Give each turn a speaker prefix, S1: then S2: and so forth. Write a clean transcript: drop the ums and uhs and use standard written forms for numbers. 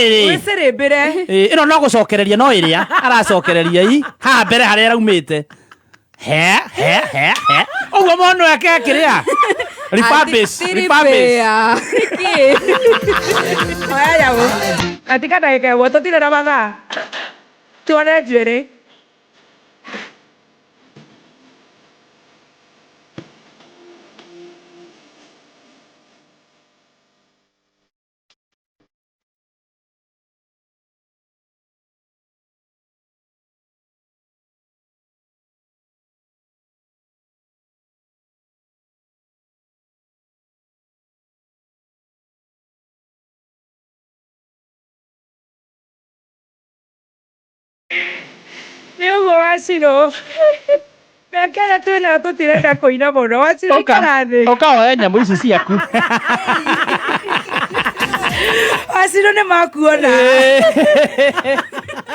S1: Atĩrĩrĩ.
S2: Wĩcĩrĩmbĩre.
S1: Ĩ, ĩno no gũcokereria no ĩrĩa aracokereria i haha mbere harĩa araumĩte he he he he ũguo mono yake akĩrĩa refurbish refurbish
S2: Oya nyamũ. Katika ndagĩka ĩmwe tũtirĩ na mathaa. Tuone njuĩrĩ. Nĩ ũguo Wacirũ. Mĩaka ĩrĩa twĩnayo tũtirenda kũina mũno. Wacirũ ikara thĩ.
S1: Ũka woe nyamũ ici ciaku.
S2: Wacirũ nĩ makuona.